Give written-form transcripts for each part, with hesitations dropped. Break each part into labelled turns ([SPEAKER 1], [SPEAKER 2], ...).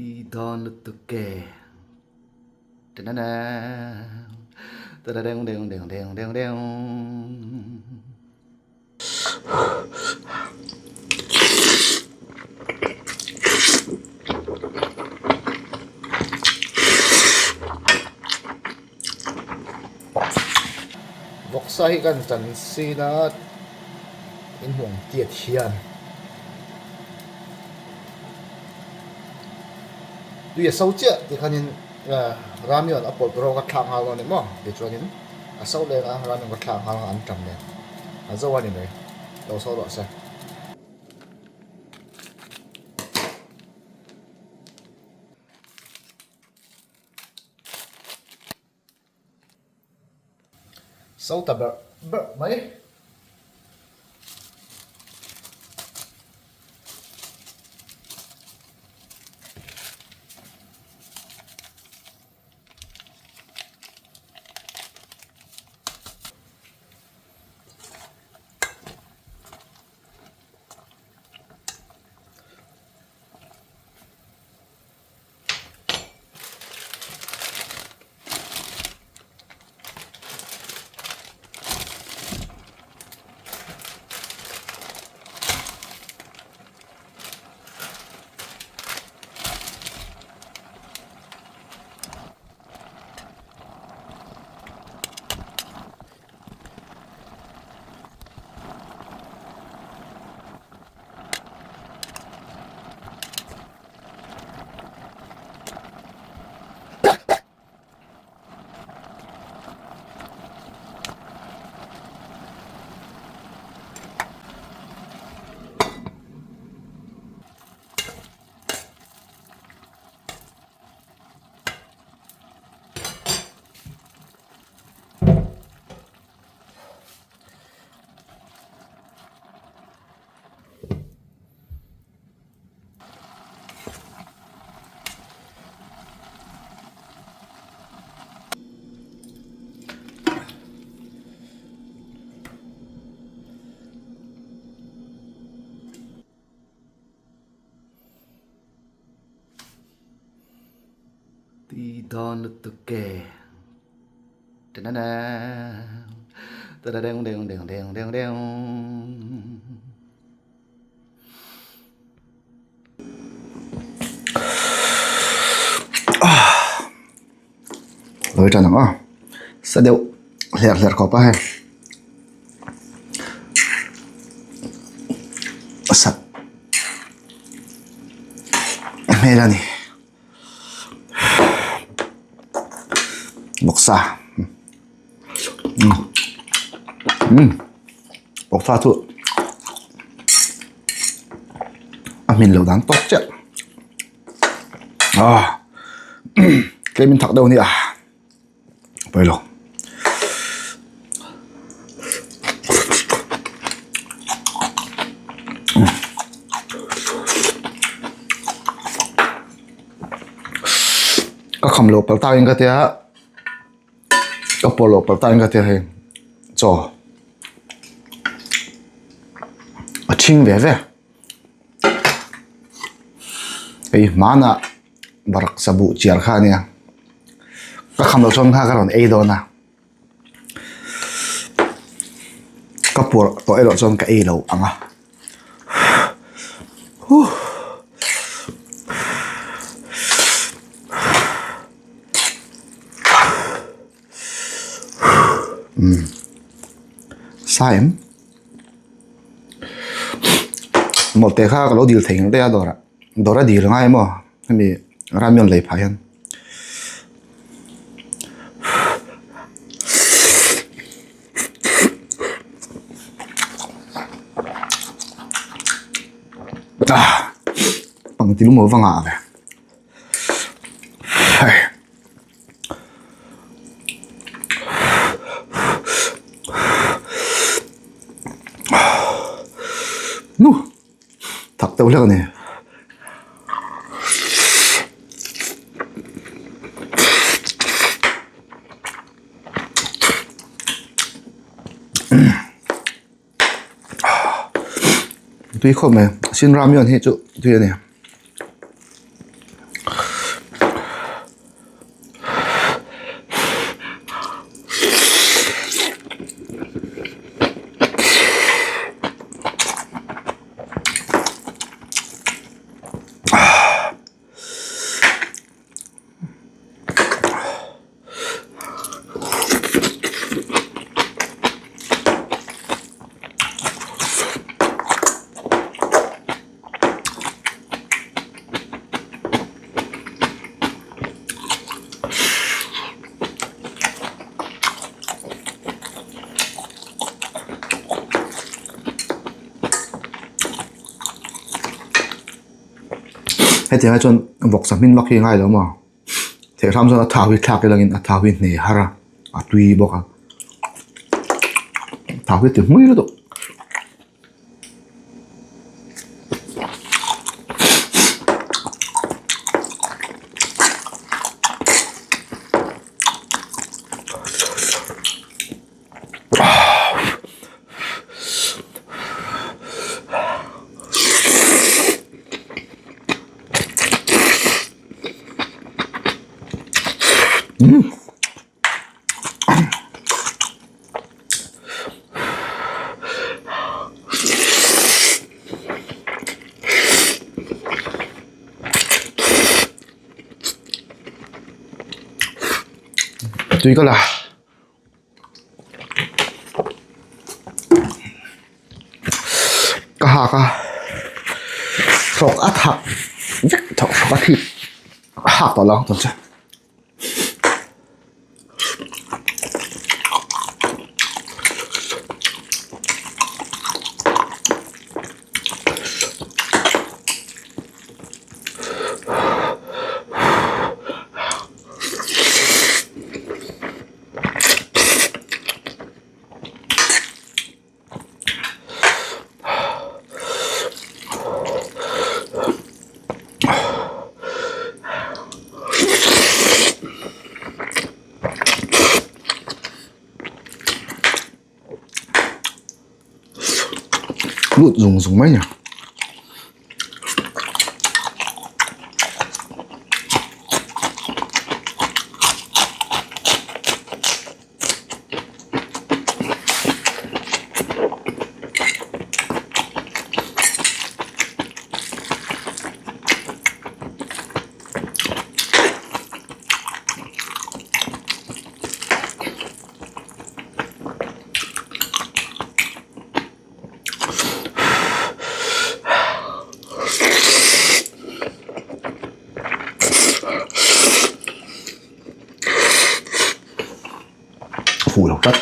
[SPEAKER 1] Tui dawn lutuk e. Tanana. Tadadeng deng deng deng deng deng.
[SPEAKER 2] Vawksa hi kan chan sin a inhmuh ang tiat hian tui a so chiah tih khanin ramyun a pawlh rawk a thlak nghal dawn a ni maw tichuanin a so leng a ramyun ka thlak nghal ang an tam nen a zo a ni mai lo so rawh se. So ta berh berh mai.
[SPEAKER 1] Tui dawn lutuk e. Tanana. Tadadeng deng deng deng deng deng.
[SPEAKER 2] Lawih tan ang aw sa deuh hlerh hlerh khawp a hei sat hmel a ni vawksa vawksa chu a hmin loh dan tawk chiah ah tlem in thak deuh a ni a pawilo. Ka kham loh palh takin ka tia ka pawh loh palh takin ka tia hei chaw a ṭhing ve ve hei hmanah barak sabuh chiar kha a nia ka kham loh chuan kha ka rawn ei dawn a ka puar tawh erawh chuan ka ei lo ang a huh. Umm sa em mawlh te kha ka lo dil thei ang daih a dawrah dawr a dil ngai maw hemi ramyun lei phah hian. Ah pangti lum lo va ngah ve hei. Nu thak deuh hlek a ni. Tui khawp mai sin ramyun hi chu tui a ni. Hetiang ah chuan vawksa hmin vak hi a ngai lo maw thehram chuan a thau hi thlak ila angin a thau hi hne har a a tui bawk a thau hi ti hmui lutuk. Tui ka la. Ka hak a thawk a thak vek thawk a thip a hak tawh lo ang tun chu. Lut zung zung mai a ni. Fuh lo tlat.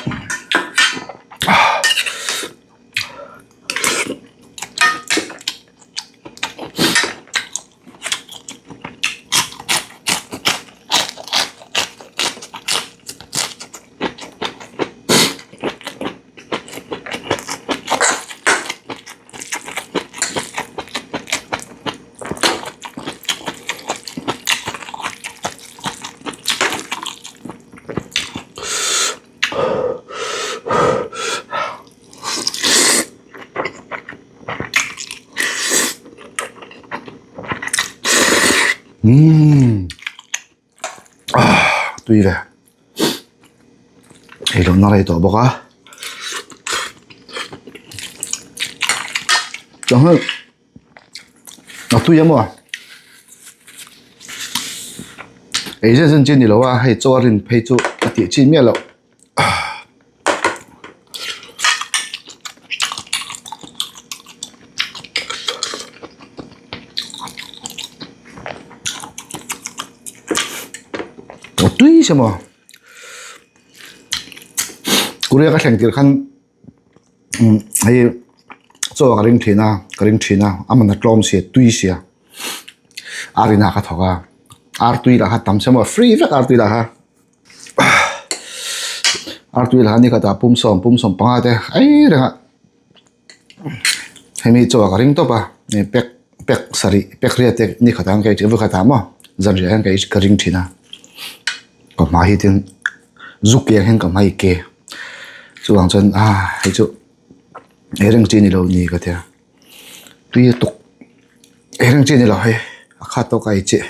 [SPEAKER 2] Umm ah tui ve ei lohna rei tawh bawk a chuan a tui emaw ei zen zen chi a ni lo a hei chaw a rin phei chu a tih chi miah loh. A tui se maw Korea ka thleng tir khan umm hei chaw ka ring thin a ka ring thin a a man a tlawm sia tui sia ar inah ka thawk a ar tui lah kha tam se maw free vek ar tui lah kha. Artui lah ni khatah pum sawm panga te ai reng a hemi chaw ka ring tawp a pack pack sarih pack riat te ni khatah hian ka ei vawi khatah maw zanriah hian ka ei ka ring thin a ka hma hi tin zu ke ang hian ka hma hi ke chuvang chuan ah hei chu ei reng chi a ni lo ni ka tia tui a tuk ei reng chi a ni lo hei a khat tawk a ei chiah.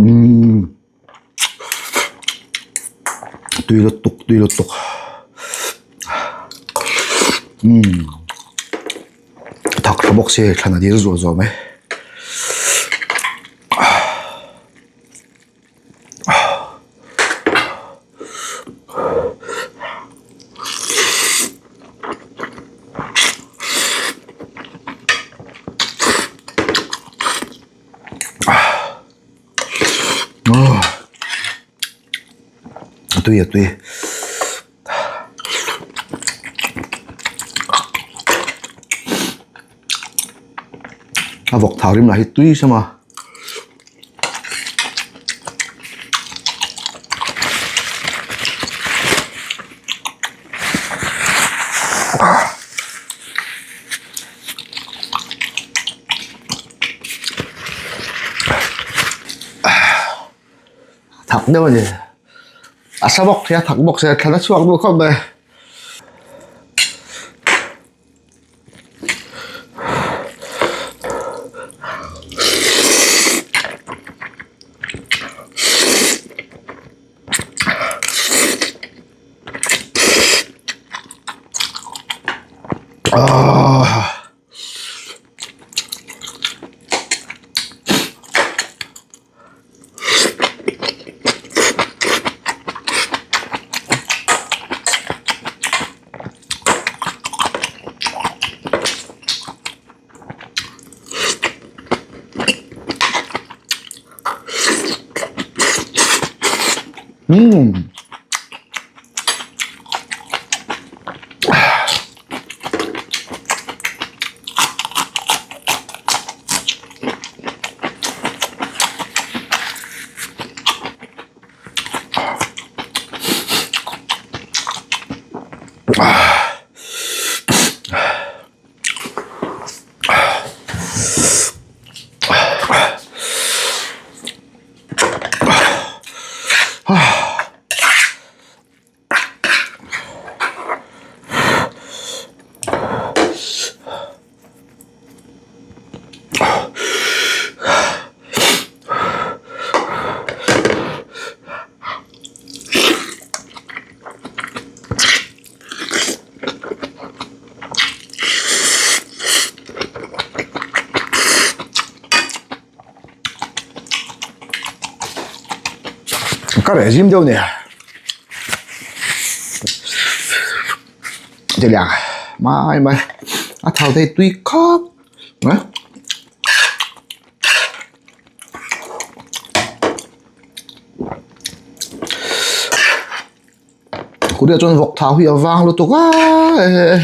[SPEAKER 2] Umm tui lutuk tui lutuk umm thak tha bawk se thlan a dil zuah zuah mai. tui a tui. A vawk thau rim lah hi tui sam a. Thak deuh a ni. A sa bawk thei a thak bawk se thlan a chhuak duh khawp mai. Umm. Ka reh zim deuh nia ti liang mai mai a thau te hi tui khawp mai. Kutah chuan vawk thau hi a vang lutuk a eh.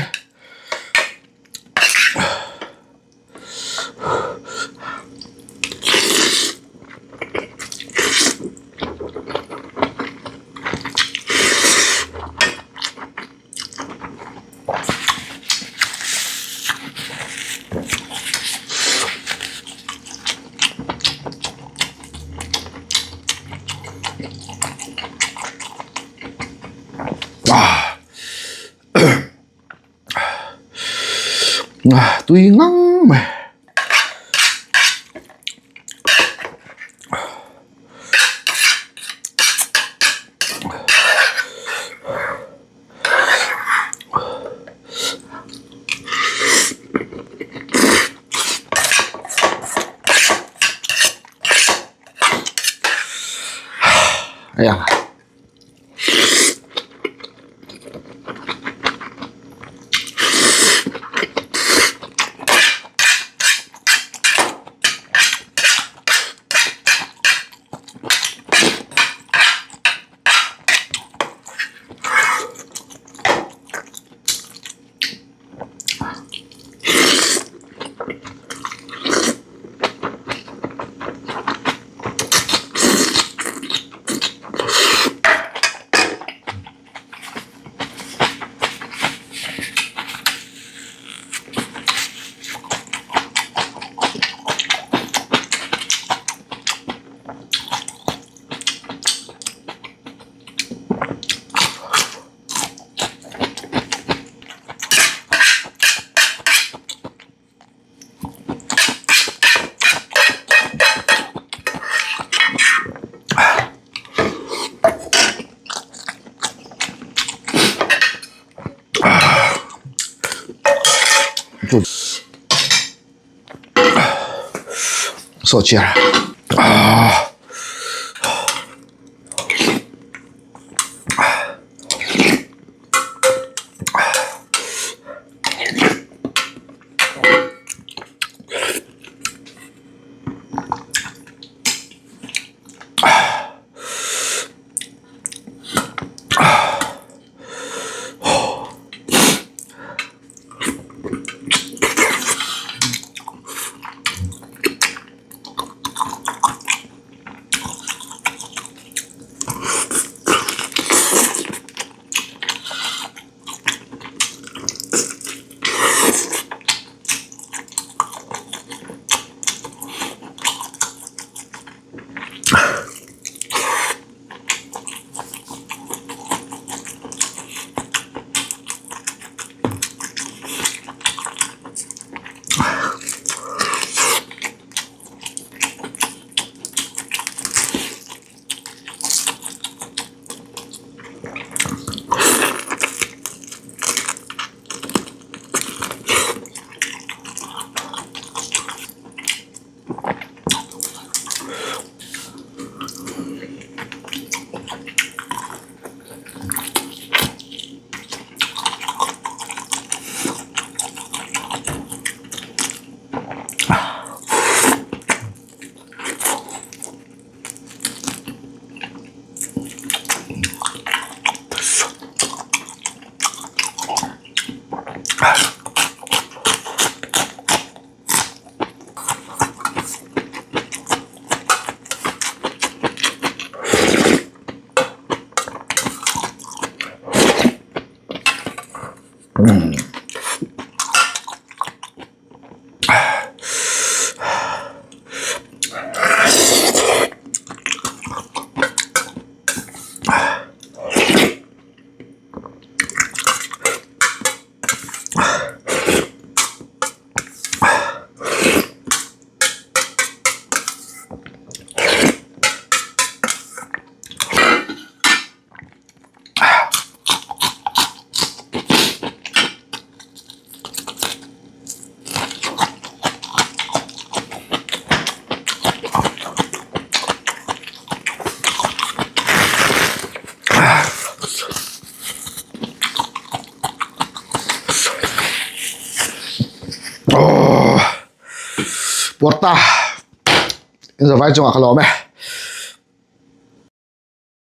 [SPEAKER 2] Tui ngang mai. Saw chair ah. Aww puar ta in zavai chungah ka lawm e.